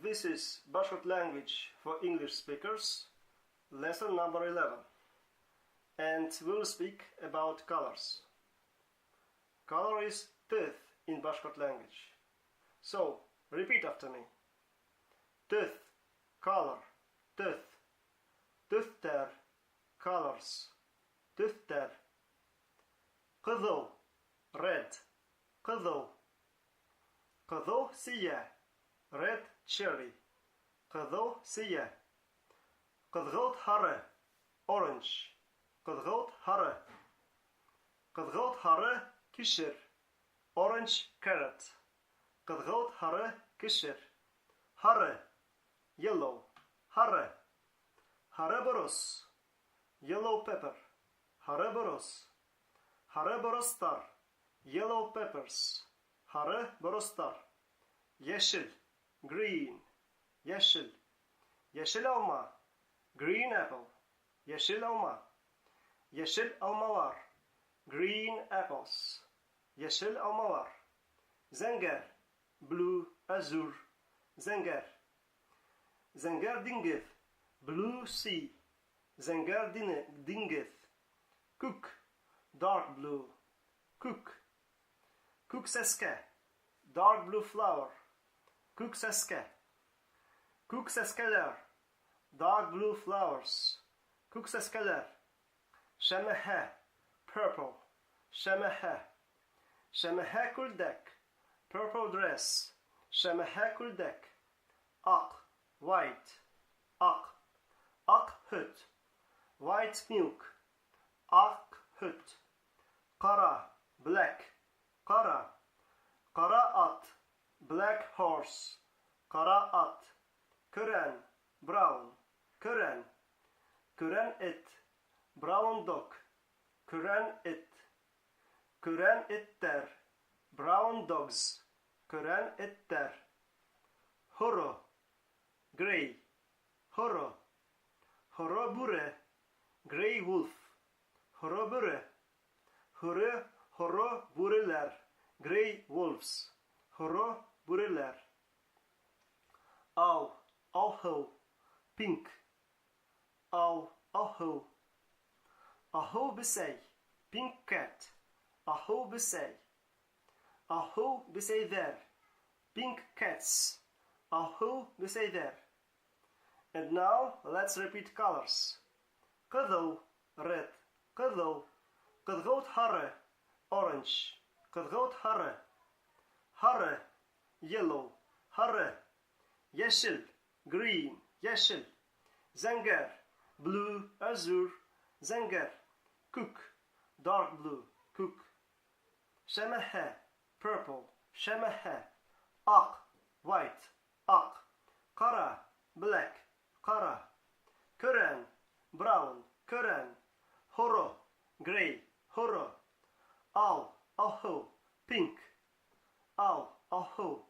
This is Bashkort language for English speakers, lesson number 11. And we'll speak about colors. Color is төҫ in Bashkort language. So, repeat after me. Төҫ, color, төҫ. Төҫтәр, colors, төҫтәр. Ҡыҙыл, red, ҡыҙыл. Ҡыҙыл сейә, red cherry. Ҡыҙыл сейә. Ҡыҙғылт һары, orange. Ҡыҙғылт һары. Ҡыҙғылт һары кишер, orange carrot. Ҡыҙғылт һары кишер. Һары, yellow. Һары. Һары борос, yellow pepper. Һары борос. Һары боростар, yellow peppers. Һары боростар. Йәшел, green. Йәшел. Йәшел алма, green apple. Йәшел алма. Йәшел алмалар, green apples. Йәшел алмалар. Зәңгәр, blue, azure. Зәңгәр. Зәңгәр диңгеҙ, blue sea. Зәңгәр диңгеҙ. Күк, dark blue. Күк. Күк сәскә, dark blue flower. Күк сәскә. Күк сәскәләр, dark blue flowers. Күк сәскәләр. Шәмәхә, purple. Шәмәхә. Шәмәхә күлдәк, purple dress. Шәмәхә күлдәк. Аҡ, white. Аҡ. Аҡ һөт, white milk. Аҡ һөт. Ҡара, black. Ҡара. Ҡара ат, black horse. Ҡара ат. Көрән, brown. Көрән. Көрән эт, brown dog. Көрән эт. Көрән эттәр, brown dogs. Көрән эттәр. Һоро, grey. Һоро. Һоро бүре, grey wolf. Һоро бүре. Һоро бүреләр, grey wolves. Һоро бүреләр. Ал, алһыу, pink. Ал, алһыу. Алһыу бесәй, pink cat. Алһыу бесәй. Алһыу бесәйҙәр, pink cats. Алһыу бесәйҙәр. And now let's repeat colors. Ҡыҙыл, red. Ҡыҙыл. Ҡыҙғылт һары, orange. Ҡыҙғылт һары. Һары, yellow. Һары. Йәшел, green. Йәшел. Зәңгәр, blue, azure. Зәңгәр. Күк, dark blue. Күк. Шәмәхә, purple. Шәмәхә. Аҡ, white. Аҡ. Ҡара, black. Ҡара. Көрән, brown. Көрән. Һоро, grey. Һоро. Ал, алһыу, pink. Ал, алһыу.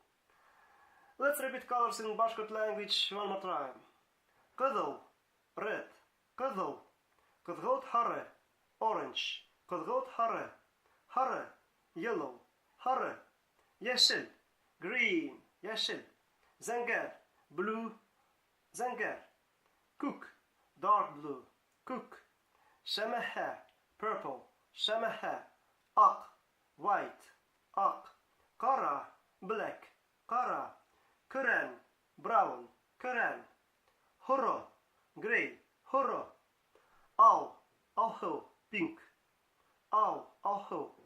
Let's repeat colors in Bashkort language one more time. Ҡыҙыл, red. Ҡыҙыл. Ҡыҙғылт һары, orange. Ҡыҙғылт һары. Һары, yellow. Һары. Йәшел, green. Йәшел. Зәңгәр, blue. Зәңгәр. Күк, dark blue. Күк. Шәмәхә, purple. Шәмәхә. Аҡ, white. Аҡ. Ҡара, black. Ҡара. Көрән, brown. Көрән. Һоро, grey. Һоро. Ал, алһыу, pink. Ал, алһыу.